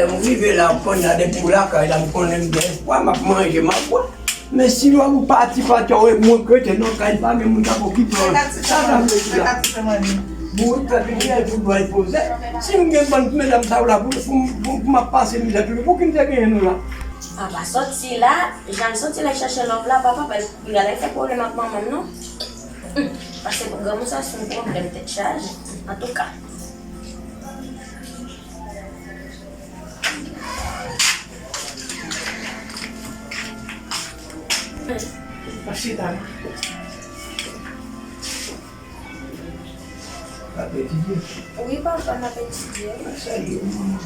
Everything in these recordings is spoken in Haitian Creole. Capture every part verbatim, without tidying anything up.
Lè m rive la, m konn la depi w lakay la, m konnen m gen espwa, m ap manje, m ap bwè. Men si lè w pati, pati, w mwen k rete nan kay, pa gen moun k ap okipe w. Sa sa vle di la? Bourik fè piti tèt ou dwa poze. Si m gen bann medam sa yo la, pou, pou, pou, pou m ap pase mizè toujou, pou ki m te genyen nou la? A pa soti la, jan l soti la chache love la, papa, pa l, pou l al fè pwoblèm ak manman m, non. Hum, paske pou granmoun sa, se yon pwoblèm tèt chaje. Antouka. Mwen chita la. W ap etidye? Wi, papa, m ap etidye. Sa ye, manman.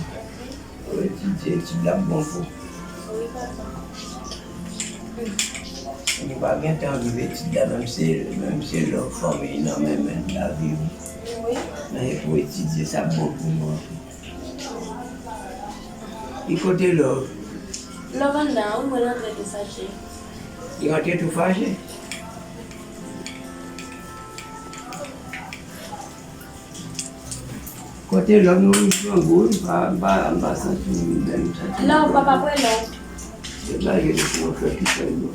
Ou etidye, etid la bon pou. Wi, papa. Nou pa gen tan viv etid la, menm se, menm se lòt fanmi nan men men la viv. Wi. Men pou etidye, sa bon pou nou anpil. Li kote Love? Love anndan, wi, mwen rantre tou fache. Li rantre tou fache? Kote Love nou rive an gou, m pa, m pa, m pa santi m menm santi. Love, papa, kwè Love. Se bagay nou pou fè ki fè nou.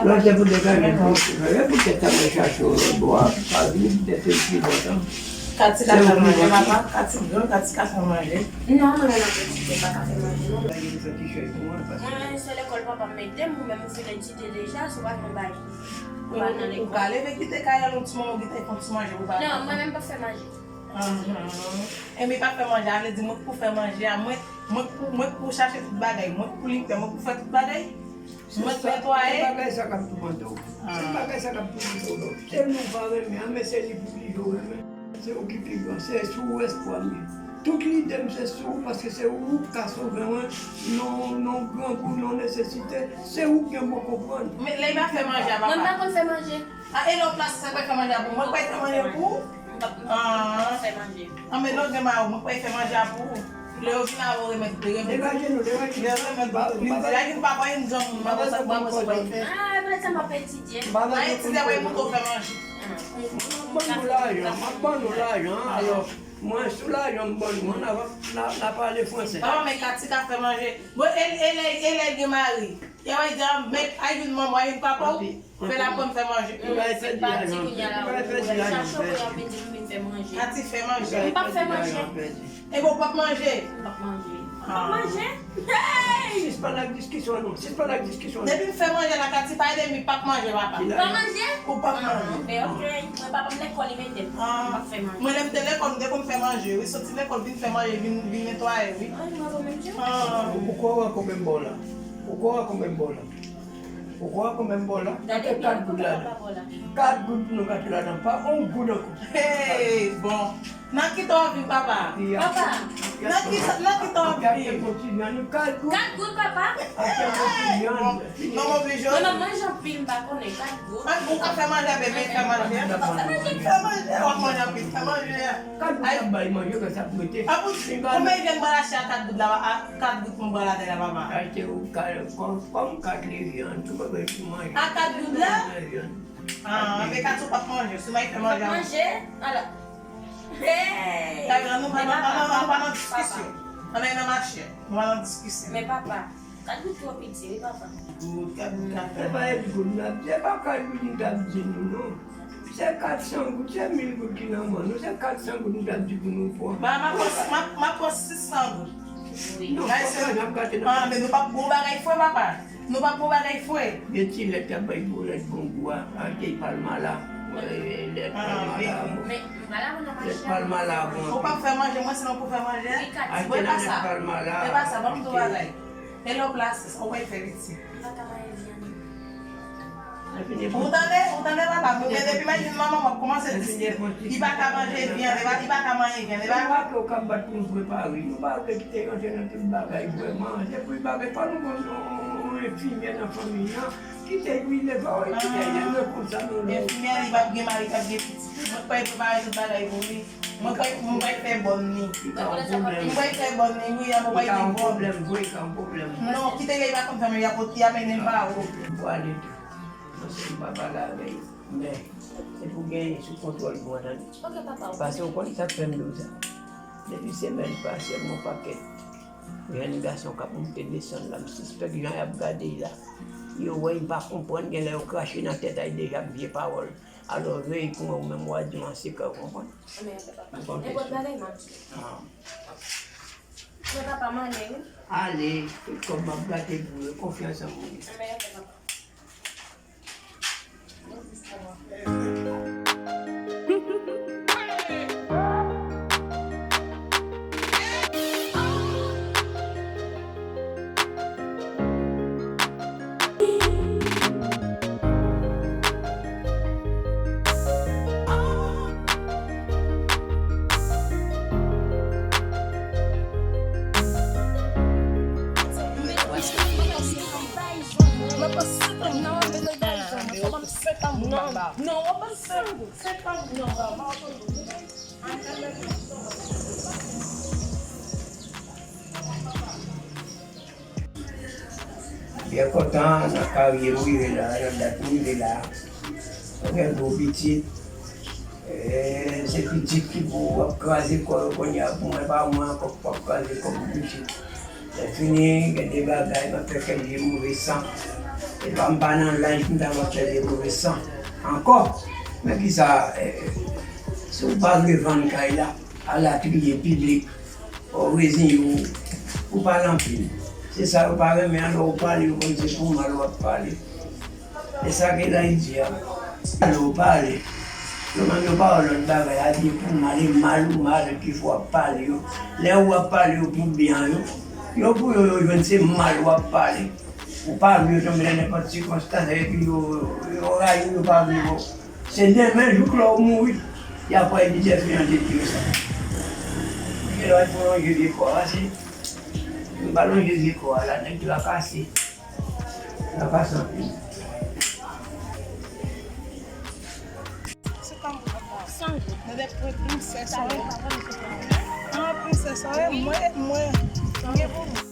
Lòt se pou degaje pou se fè. E poutèt sa mwen chache w lòt bò a, pa vini poutèt se l pi bon tan. Kati ka fè manje, papa. Kati gran, Kati ka fè manje. Non, mwen menm nan kantite pa ka fè manje, non. Mwen, se lekòl papa m mete m, ou menm ou fin etidye deja, se pa yon bagay. Ou pa nan lekòl. Ou ka leve kite kay la, yon ti moman, ou gentan fè yon ti manje pou papa. Non, mwen menm pa fè manje. Ahan. Enben pa fè manje, a vle di mwen k pou fè manje a, mwen, mwen k pou, mwen k pou chache tout bagay, mwen k pou limen, mwen k pou fè tout bagay. Mwen k netwaye. Se bagay sa k ap toumante w. Se bagay sa k ap toumante w, non. Se nou pa renmen an, men se li pou li yo renmen. Se ou ki pi gran, se sou ou espwa m ye. Tout lide m se sou ou, paske se ou k ka sove mwen nan, nan grangou, nan nesesite. Se ou k gen bon konprann. Men lè l pa fè manje a, papa. Mwen pa konn fè manje. A, e lè w plase sa, mwen fè manje a pou ou. Mwen k pral fè manje pou ou. M p ap, m p ap fè manje. An, men lè w gen mari w, mwen k pral fè manje a pou ou. Lè yo vin avè w, remèt, remèt. Degaje nou, degaje nou. Lè yo remèt, li di, ay, papa, yon granmoun, mwen konsa, mwen konsa. A, e pa sa m ap etidye. Ayiti, se pa yon moun k ap fè manje. M ap ban nou lajan, m ap ban nou lajan, alò, mwen sou lajan m ban nou an, n a, n a, n a pale franse. Papa, men Kati ka fè manje. Bon, e, e lè, e lè l gen mari? Y a wè di, a, men, ay, vin manman, ay, vin papa w. Fè l aprann fè manje. Ou pa fè di lajan, ou pa fè di lajan pèdi. Kati fè manje. M p ap fè manje. Enben ou p ap manje? M p ap manje. M p ap manje? Hey! Sispann ak diskisyon non, sispann ak diskisyon non. Depi m fè manje la, Kati pa ede m, li p ap manje, papa. Ou p ap manje? Ou p ap manje. Ah, ok, ok. Mwen papa m lekòl, li mete m. Ah. M p ap fè manje. Mwen lè m te lekòl, m te konn fè manje, wi. Soti lekòl, vin fè manje, vin, vin netwaye, wi. Ay, mwen pa menm jan. Ah. Ou kwè w wè konbyen m ba w la? Ou kwè w wè konbyen m ba w la? Ou kwè konbyen m ba w la? Gade byen, kat goud ladan. Kat goud pou nou gate ladan. Pa yon goud ankò. Hey, bon. Nan ki ta w ap viv, papa? Papa. Nan ki, nan ki ta w ap viv? Kat goud. Kat goud, papa. Bon. Non, m oblije. Mwen, mwen manje anpil, m pa konnen. Kat goud. Kat goud, ou ka fè manje, bebe, fè manje. Fè manje. Fè manje, w ap manje anpil. Fè manje. Kat goud ap bay manje, kè sa pou rete. Konbyen jèn bral achte a kat goud la, a kat goud pou bral atè la, papa? Achte ou ka, kòm, kòm kat li vyann, tou bagay pou manje. A kat goud la? Vyann. Ah, men kat ou p ap manje, si mwen fè manje. Ou p ap manje? Alò. Hey! Gade, ann nou pa nan, ann nou pa nan diskisyon. Ann nou nan mache. Nou pa nan diskisyon. Men papa. Kat goud twò piti, wi, papa. Goud, kat goud, kat goud. Se pa kat goud n ap di, se pa kat goud n t ap di nou, non. Se kat san goud, se mil goud ki nan men nou, se kat san goud n t ap di pou nou pran. Ba, m ap pran, m ap, m ap pran sis san goud. Wi. Non, papa, n ap gate nan. Ah, men nou p ap bon bagay fre, papa. Nou p ap bon bagay fre. Gen ti lèt k ap bay gwo lèt bon gou a, ak ti palmala. Lèt palmala bon. Lèt palmala bon. Ou p ap fè manje, mwen se nou pou fè manje. Wi, kat. Mwen pa sa. Mwen pa sa, ban m di w bagay. E lè w plase sa, ou pral fè piti. M pa ka manyen vyann. Ou tande, ou tande papa, mwen depi m al jwenn manman m ap kòmanse di li pa ka manje vyann, li pa, li pa ka manyen vyann, li pa. Nou pa ke w ka bat pou nou prepare, nou pa vle kite rantre nan tout bagay vrèman. Se pou bagay pa nou konn yon enfimyè nan fanmi an, kite pou li leve, kite li leve konsa non. Enfimyè li p ap gen mari, p ap gen pitit. Mwen pral prepare tout bagay pou li. Mwen pral, mwen pral fè bòn li. Mwen pral fè bòn li, wi, mwen pral gen bòn. Li ka yon pwoblèm vre, li ka yon pwoblèm. Non, kite li pa konn fè manje, y ap, y ap mennen l ba ou. Pwale tou. Mwen se m pa pale avè l. Men, se pou genyen sou kontwòl pou w tande. Ok, papa, ok. Paske w konn sa k fè m di w sa. Depi semèn pase, m yon pakèt Jèn gason k ap moute desann la, m sispèk jan y ap gade l la. Yo wè, y pa konprann, genlè yo krache nan tèt a y deja ak vye pawòl. Alò, veye pou mwen, ou menm w a di w an sekrè, ou konprann? Anben, anfen, papa. Nenpòt bagay, m ap di. Ah. Men papa, m ale, wi. Ale, tout kòb m ap gate pou yo, konfyans an mwen. Anben, anfen, papa. Byen kontan nan karyè m rive la, nan dat m rive la. Mwen gen gwo pitit. Eh, se pitit ki pou ap kraze kò yo kounye a pou mwen, pa mwen ankò k pou ap kraze kò pou pitit. Lè fini, gen de bagay, m ap fè kèk je move san. E pa m pa nan laj pou m ta ap fè je move san ankò. Men kisa, eh, si w pa vle vann kay la, alatriye piblik, ou reziye w, ou pale anpil. Se sa yo pa renmen an, lè w pale, yo konn se pou mal w ap pale. E sa ke l a di a. Lè w pale, yo menm yo pa wè lòt bagay, a di pou mal, e mal ou mal ki fè w ap pale yo. Lè w ap pale yo pou byen yo, yo pou yo, yo jwenn se mal w ap pale. Ou pa vle yo tonbe nan nenpòt sikonstans, epi yo, yo rayi w, yo pa vle w. Se demen jouk lè w mouri, y ap wè editè fè yon detwi sa. Gen lòt pou lonje vye kò a, se, m pa lonje vye kò a la, nèg yo a kase. Sa pa santi. Mwen, mwen, mwen, mwen, mwen,